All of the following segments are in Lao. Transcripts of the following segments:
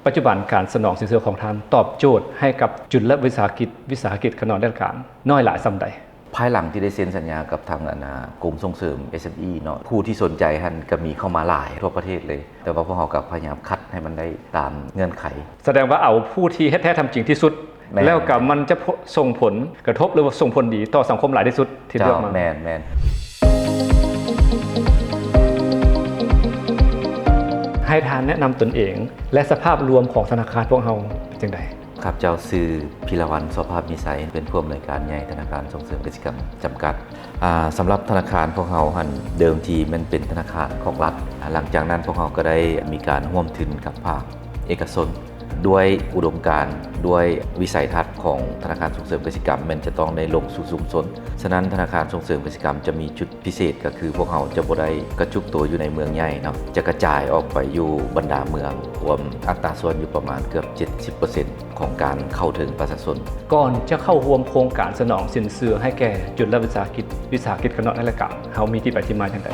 ປັດຈຸບັນການສະໜອງສິນເຊື່ອຂອງທ່ານຕອບໂຈດໃຫ້ກັບຈຸນລະວິສາຫະກິດ, ວິສາຫະກິດຂະໜາດນ້ອຍ ແລະ ກາງ ນ້ອຍຫຼາຍສ່ຳໃດ? ພາຍຫຼັງທີ່ໄດ້ເຊັນສັນຍາກັບທາງອັນນ່າ ກົມສົ່ງເສີມ ເອສເອັມອີ ເນາະ, ຜູ້ທີ່ສົນໃຈຫັ້ນກໍມີເຂົ້າມາຫຼາຍທົ່ວປະເທດເລີຍ, ແຕ່ວ່າພວກເຮົາກໍພະຍາຍາມຄັດໃຫ້ມັນໄດ້ຕາມເງື່ອນໄຂ. ສະແດງວ່າເອົາຜູ້ທີ່ເຮັດແທ້ທຳຈິງທີ່ສຸດ ແມ່ນ ແລ້ວກໍມັນຈະສົ່ງຜົນກະທົບ ຫຼືວ່າສົ່ງຜົນດີຕໍ່ສັງຄົມຫຼາຍທີ່ສຸດທີ່ເລືອກມາ. ເຈົ້າ ແມ່ນໆ. ໃຫ້ທ່ານແນະນຳຕົນເອງ ແລະ ສະພາບລວມຂອງທະນາຄານພວກເຮົາເປັນຈັ່ງໃດ? ຂ້າພະເຈົ້າຊື່ ພິລະວັນ ສໍພາບມີໄຊ, ເປັນຜູ້ອຳນວຍການໃຫຍ່ທະນາຄານສົ່ງເສີມກະສິກຳຈຳກັດ. ອາ ສຳລັບທະນາຄານພວກເຮົາຫັ້ນ ເດີມທີແມ່ນເປັນທະນາຄານຂອງລັດ, ອາ ຫຼັງຈາກນັ້ນພວກເຮົາກໍໄດ້ມີການຮ່ວມທຶນກັບພາກເອກະຊົນ ດ້ວຍອຸດົມການ ດ້ວຍວິໄສທັດຂອງທະນາຄານສົ່ງເສີມກະສິກຳ ແມ່ນຈະຕ້ອງໄດ້ລົງສູ່ຊຸມຊົນ. ສະນັ້ນ ທະນາຄານສົ່ງເສີມກະສິກຳຈະມີຈຸດ ພິເສດກໍຄືພວກເຮົາຈະບໍ່ໄດ້ກະຈຸກໂຕຢູ່ໃນເມືອງໃຫຍ່ເນາະ, ຈະກະຈາຍອອກໄປຢູ່ບັນດາເມືອງ ຄວາມອັດຕາສ່ວນຢູ່ປະມານເກືອບເຈັດສິບເປີເຊັນຂອງການເຂົ້າເຖິງປະຊາຊົນ. ກ່ອນຈະເຂົ້າຮ່ວມໂຄງການສະໜອງສິນເຊື່ອໃຫ້ແກ່ຈຸນລະວິສາຫະກິດ, ວິສາຫະກິດຂະໜາດນ້ອຍ ແລະ ກາງ ເຮົາມີທີ່ໄປທີ່ມາຈັ່ງໃດ?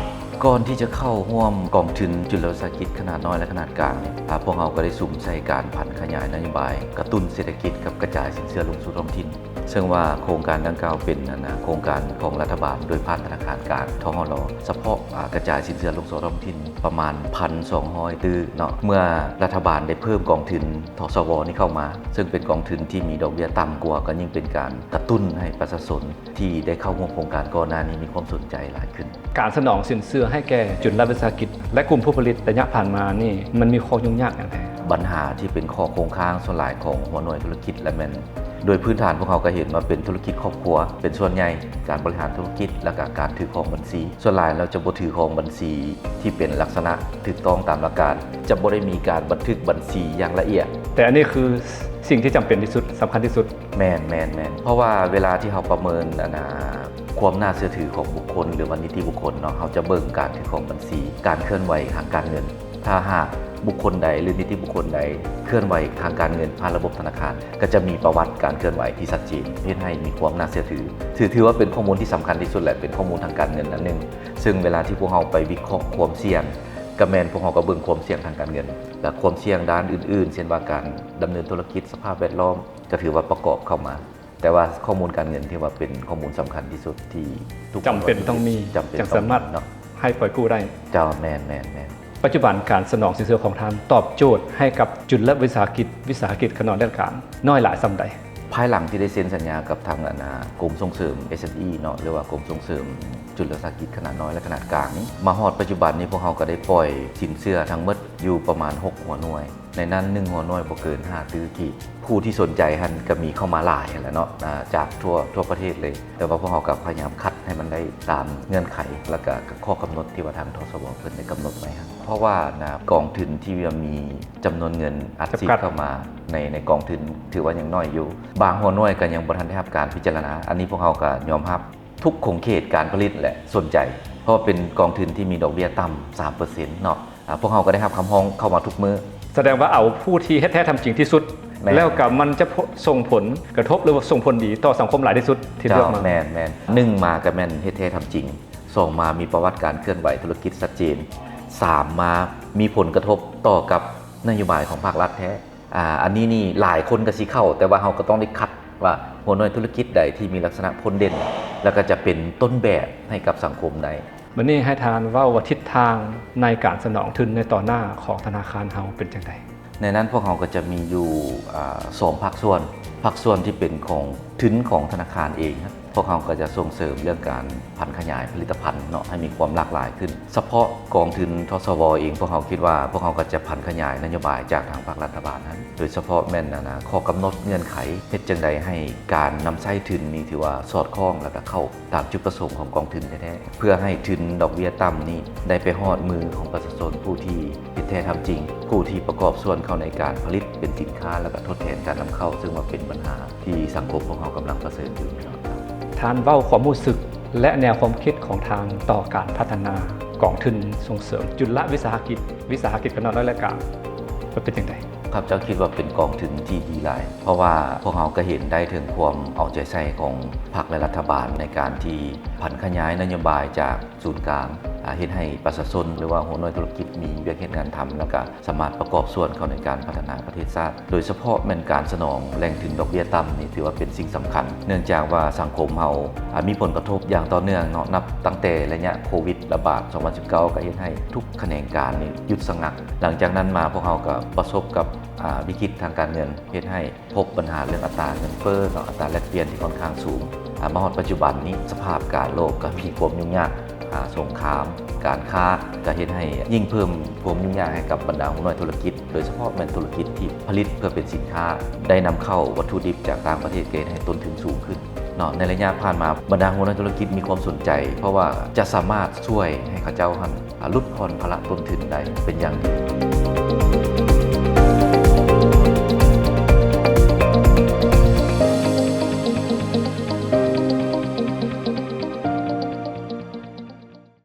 ກ່ອນທີ່ຈະເຂົ້າຮ່ວມກອງທຶນຈຸນລະວິສາຫະກິດຂະໜາດນ້ອຍ ແລະ ຂະໜາດກາງ, ອາ ພວກເຮົາກໍໄດ້ສຸມໃສ່ການຜັນຂະຫຍາຍນະໂຍບາຍກະຕຸ້ນເສດຖະກິດກັບກະຈາຍສິນເຊື່ອລົງສູ່ທ້ອງຖິ່ນ. ເຊິ່ງວ່າໂຄງການດັ່ງກ່າວເປັນ ອັນນະ ໂຄງການຂອງລັດຖະບານໂດຍຜ່ານທະນາຄານກາງ ທຫລ ສະເພາະ ອາ ກະຈາຍສິນເຊື່ອລົງສູ່ທ້ອງຖິ່ນປະມານພັນສອງຮ້ອຍຕື້ເນາະ. ເມື່ອລັດຖະບານໄດ້ເພີ່ມກອງທຶນ ທສວ ນີ້ເຂົ້າມາ ເຊິ່ງເປັນກອງທຶນທີ່ມີດອກເບ້ຍຕ່ຳກວ່າ ກໍຍິ່ງເປັນການກະຕຸ້ນໃຫ້ປະຊາຊົນທີ່ໄດ້ເຂົ້າຮ່ວມໂຄງການກ່ອນໜ້ານີ້ມີຄວາມສົນໃຈຫຼາຍຂຶ້ນ. ການສະໜອງສິນເຊື່ອໃຫ້ແກ່ຈຸນລະວິສາຫະກິດ ແລະ ກຸ່ມຜູ້ຜະລິດໄລຍະຜ່ານມານີ້ ມັນມີຂໍ້ຫຍຸ້ງຍາກຫຍັງແດ່? ບັນຫາທີ່ເປັນຂໍ້ຄົງຄ້າງສ່ວນຫຼາຍຂອງຫົວໜ່ວຍທຸລະກິດ ແລະ ແມ່ນ ໂດຍພື້ນຖານພວກເຮົາກໍເຫັນວ່າເປັນທຸລະກິດຄອບຄົວເປັນສ່ວນໃຫຍ່, ການບໍລິຫານທຸລະກິດ ແລະ ກະການຖືຄອງບັນຊີ ສ່ວນຫຼາຍແລ້ວຈະບໍ່ຖືຄອງບັນຊີທີ່ເປັນລັກສະນະຖືກຕ້ອງຕາມຫຼັກການ, ຈະບໍ່ໄດ້ມີການບັນທຶກບັນຊີຢ່າງລະອຽດ. ແຕ່ອັນນີ້ຄືສິ່ງທີ່ຈຳເປັນທີ່ສຸດ, ສຳຄັນທີ່ສຸດ. ແມ່ນ, ແມ່ນ, ແມ່ນ. ເພາະວ່າເວລາທີ່ເຮົາປະເມີນ ອັນນາ ຄວາມໜ້າເຊື່ອຖືຂອງບຸກຄົນ ຫຼືວ່ານິຕິບຸກຄົນເນາະ, ເຮົາຈະເບິ່ງການຖືຄອງບັນຊີ, ການເຄື່ອນໄຫວທາງການເງິນ. ຖ້າຫາກບຸກຄົນໃດ ຫຼື ນິຕິບຸກຄົນໃດເຄື່ອນໄຫວທາງການເງິນຜ່ານລະບົບທະນາຄານ, ກໍຈະມີປະຫວັດການເຄື່ອນໄຫວທີ່ຊັດເຈນ, ເຮັດໃຫ້ມີຄວາມໜ້າເຊື່ອຖື. ຖື, ຖືວ່າເປັນຂໍ້ມູນທີ່ສຳຄັນທີ່ສຸດ ແລະ ເປັນຂໍ້ມູນທາງການເງິນອັນໜຶ່ງ. ເຊິ່ງເວລາທີ່ພວກເຮົາໄປວິເຄາະຄວາມສ່ຽງ, ກໍແມ່ນພວກເຮົາກໍເບິ່ງຄວາມສ່ຽງທາງການເງິນ ແລະ ຄວາມສ່ຽງດ້ານອື່ນໆ, ເຊັ່ນວ່າການດຳເນີນທຸລະກິດ, ສະພາບແວດລ້ອມ, ກໍຖືວ່າປະກອບເຂົ້າມາ. ແຕ່ວ່າຂໍ້ມູນການເງິນຖືວ່າເປັນຂໍ້ມູນສຳຄັນທີ່ສຸດທີ່ທຸກຄົນ ຈຳເປັນຕ້ອງມີ, ຈຳເປັນຕ້ອງມີເນາະ, ຈຶ່ງສາມາດໃຫ້ປ່ອຍກູ້ໄດ້. ເຈົ້າ, ແມ່ນ, ແມ່ນ, ແມ່ນ. ປັດຈຸບັນການສະໜອງສິນເຊື່ອຂອງທ່ານຕອບໂຈດໃຫ້ກັບຈຸນລະວິສາຫະກິດ, ວິສາຫະກິດຂະໜາດນ້ອຍ ແລະ ກາງ ນ້ອຍຫຼາຍສ່ຳໃດ? ພາຍຫຼັງທີ່ໄດ້ເຊັນສັນຍາກັບທາງ ອັນນາ ກົມສົ່ງເສີມ ເອສເອັມອີ ເນາະ, ຫຼືວ່າກົມສົ່ງເສີມຈຸນລະວິສາຫະກິດຂະໜາດນ້ອຍ ແລະ ຂະໜາດກາງນີ້, ມາຮອດປັດຈຸບັນນີ້ ພວກເຮົາກໍໄດ້ປ່ອຍສິນເຊື່ອທັງໝົດຢູ່ປະມານຫົກຫົວໜ່ວຍ. ໃນນັ້ນໜຶ່ງຫົວໜ່ວຍບໍ່ເກີນຫ້າຕື້ກີບ. ຜູ້ທີ່ສົນໃຈຫັ້ນກໍມີເຂົ້າມາຫຼາຍຫັ້ນແຫຼະເນາະ, ອາ ຈາກທົ່ວ, ທົ່ວປະເທດເລີຍ, ແຕ່ວ່າພວກເຮົາກໍພະຍາຍາມຄັດໃຫ້ມັນໄດ້ຕາມເງື່ອນໄຂ ແລ້ວກໍຂໍ້ກຳນົດທີ່ວ່າທາງ ທສວ ເພິ່ນໄດ້ກຳນົດໄວ້ຫັ້ນ. ເພາະວ່ານະ ກອງທຶນທີ່ວ່າມີຈຳນວນເງິນອັດສີດ ຈຳກັດ ເຂົ້າມາໃນ, ໃນກອງທຶນຖືວ່າຍັງໜ້ອຍຢູ່. ບາງຫົວໜ່ວຍກໍຍັງບໍ່ທັນໄດ້ຮັບການພິຈາລະນາ. ອັນນີ້ພວກເຮົາກໍຍອມຮັບ. ທຸກຂົງເຂດການຜະລິດແຫຼະສົນໃຈ, ເພາະວ່າເປັນກອງທຶນທີ່ມີດອກເບ້ຍຕ່ຳສາມເປີເຊັນເນາະ. ອາ ພວກເຮົາກໍໄດ້ຮັບຄຳຮ້ອງເຂົ້າມາທຸກມື້. ສະແດງວ່າເອົາຜູ້ທີ່ເຮັດແທ້ທຳຈິງທີ່ສຸດ ແມ່ນ ແລ້ວກໍມັນຈະສົ່ງຜົນກະທົບ ຫຼືວ່າສົ່ງຜົນດີຕໍ່ສັງຄົມຫຼາຍທີ່ສຸດທີ່ເລືອກມາ. ເຈົ້າ ແມ່ນ, ແມ່ນ. ໜຶ່ງມາກໍແມ່ນເຮັດແທ້ທຳຈິງ, ສອງມາມີປະຫວັດການເຄື່ອນໄຫວທຸລະກິດຊັດເຈນ, ສາມມາມີຜົນກະທົບຕໍ່ກັບນະໂຍບາຍຂອງພາກລັດແທ້. ອາ ອັນນີ້ນີ້ຫຼາຍຄົນກໍຊິເຂົ້າ, ແຕ່ວ່າເຮົາກໍຕ້ອງໄດ້ຄັດວ່າຫົວໜ່ວຍທຸລະກິດໃດທີ່ມີລັກສະນະພົ້ນເດັ່ນ ແລ້ວກໍຈະເປັນຕົ້ນແບບໃຫ້ກັບສັງຄົມໄດ້. ບັດນີ້ໃຫ້ທ່ານເວົ້າວ່າທິດທາງໃນການສະໜອງທຶນໃນຕໍ່ໜ້າຂອງທະນາຄານເຮົາເປັນຈັ່ງໃດ? ໃນນັ້ນພວກເຮົາກໍຈະມີຢູ່ ອາ ສອງພາກສ່ວນ. ພາກສ່ວນທີ່ເປັນຂອງທຶນຂອງທະນາຄານເອງ, ພວກເຮົາກໍຈະສົ່ງເສີມເລື່ອງການຜັນຂະຫຍາຍຜະລິດຕະພັນເນາະ ໃຫ້ມີຄວາມຫຼາກຫຼາຍຂຶ້ນ. ສະເພາະກອງທຶນ ທສວ ເອງ, ພວກເຮົາຄິດວ່າພວກເຮົາກໍຈະຜັນຂະຫຍາຍນະໂຍບາຍຈາກທາງພາກລັດຖະບານຫັ້ນ, ໂດຍສະເພາະແມ່ນ ອັນນາ ຂໍ້ກຳນົດເງື່ອນໄຂ ເຮັດຈັ່ງໃດໃຫ້ການນຳໃຊ້ທຶນນີ້ຖືວ່າສອດຄ່ອງ ແລ້ວກໍເຂົ້າຕາມຈຸດປະສົງຂອງກອງທຶນແທ້ໆ, ເພື່ອໃຫ້ທຶນດອກເບ້ຍຕ່ຳນີ້ໄດ້ໄປຮອດມືຂອງປະຊາຊົນຜູ້ທີ່ເຮັດແທ້ທຳຈິງ, ຜູ້ທີ່ປະກອບສ່ວນເຂົ້າໃນການຜະລິດເປັນສິນຄ້າ ແລ້ວກໍທົດແທນການນຳເຂົ້າ, ເຊິ່ງວ່າເປັນບັນຫາ ທີ່ສັງຄົມພວກເຮົາກຳລັງປະເຊີນຢູ່ນີ້ເນາະ. ທ່ານເວົ້າຄວາມຮູ້ສຶກ ແລະ ແນວຄວາມຄິດຂອງທ່ານຕໍ່ການພັດທະນາກອງທຶນສົ່ງເສີມຈຸນລະວິສາຫະກິດ, ວິສາຫະກິດຂະໜາດນ້ອຍ ແລະ ກາງ ມັນເປັນຈັ່ງໃດ? ຂ້າພະເຈົ້າຄິດວ່າເປັນກອງທຶນທີ່ດີຫຼາຍ, ເພາະວ່າພວກເຮົາກໍເຫັນໄດ້ເຖິງຄວາມເອົາໃຈໃສ່ຂອງພັກ ແລະ ລັດຖະບານ ໃນການທີ່ຜັນຂະຫຍາຍນະໂຍບາຍຈາກສູນກາງ ເຮັດໃຫ້ປະຊາຊົນ ຫຼືວ່າຫົວໜ່ວຍທຸລະກິດມີວຽກເຮັດງານທຳ ແລ້ວກໍສາມາດປະກອບສ່ວນເຂົ້າໃນການພັດທະນາປະເທດຊາດ ໂດຍສະເພາະແມ່ນການສະໜອງແຫຼ່ງທຶນດອກເບ້ຍຕ່ຳນີ້ ຖືວ່າເປັນສິ່ງສຳຄັນ ເນື່ອງຈາກວ່າສັງຄົມເຮົາ ອາ ມີຜົນກະທົບຢ່າງຕໍ່ເນື່ອງເນາະ ນັບຕັ້ງແຕ່ໄລຍະໂຄວິດລະບາດ ສອງພັນສິບເກົ້າ ກໍເຮັດໃຫ້ທຸກຂະແໜງການນີ້ຢຸດສະງັກ. ຫຼັງຈາກນັ້ນມາ ພວກເຮົາກໍປະສົບກັບ ອາ ວິກິດທາງການເງິນ ເຮັດໃຫ້ ພົບບັນຫາເລື່ອງອັດຕາເງິນເຟີ້ເນາະ ອັດຕາແລກປ່ຽນທີ່ຄ່ອນຂ້າງສູງ ອາ ມາຮອດປັດຈຸບັນນີ້ ສະພາບການໂລກກໍມີຄວາມຫຍຸ້ງຍາກ ອາ ສົງຄາມ ການຄ້າ ກໍເຮັດໃຫ້ຍິ່ງເພີ່ມຄວາມຫຍຸ້ງຍາກໃຫ້ກັບບັນດາຫົວໜ່ວຍທຸລະກິດ ໂດຍສະເພາະແມ່ນທຸລະກິດທີ່ຜະລິດເພື່ອເປັນສິນຄ້າ ໄດ້ນຳເຂົ້າວັດຖຸດິບຈາກຕ່າງປະເທດ ກໍເຮັດໃຫ້ຕົ້ນທຶນສູງຂຶ້ນເນາະ. ໃນໄລຍະຜ່ານມາ ບັນດາຫົວໜ່ວຍທຸລະກິດມີຄວາມສົນໃຈ ເພາະວ່າຈະສາມາດຊ່ວຍໃຫ້ເຂົາເຈົ້າຫັ້ນ ອາ ຫຼຸດຜ່ອນພາລະຕົ້ນທຶນໄດ້ເປັນຢ່າງດີ.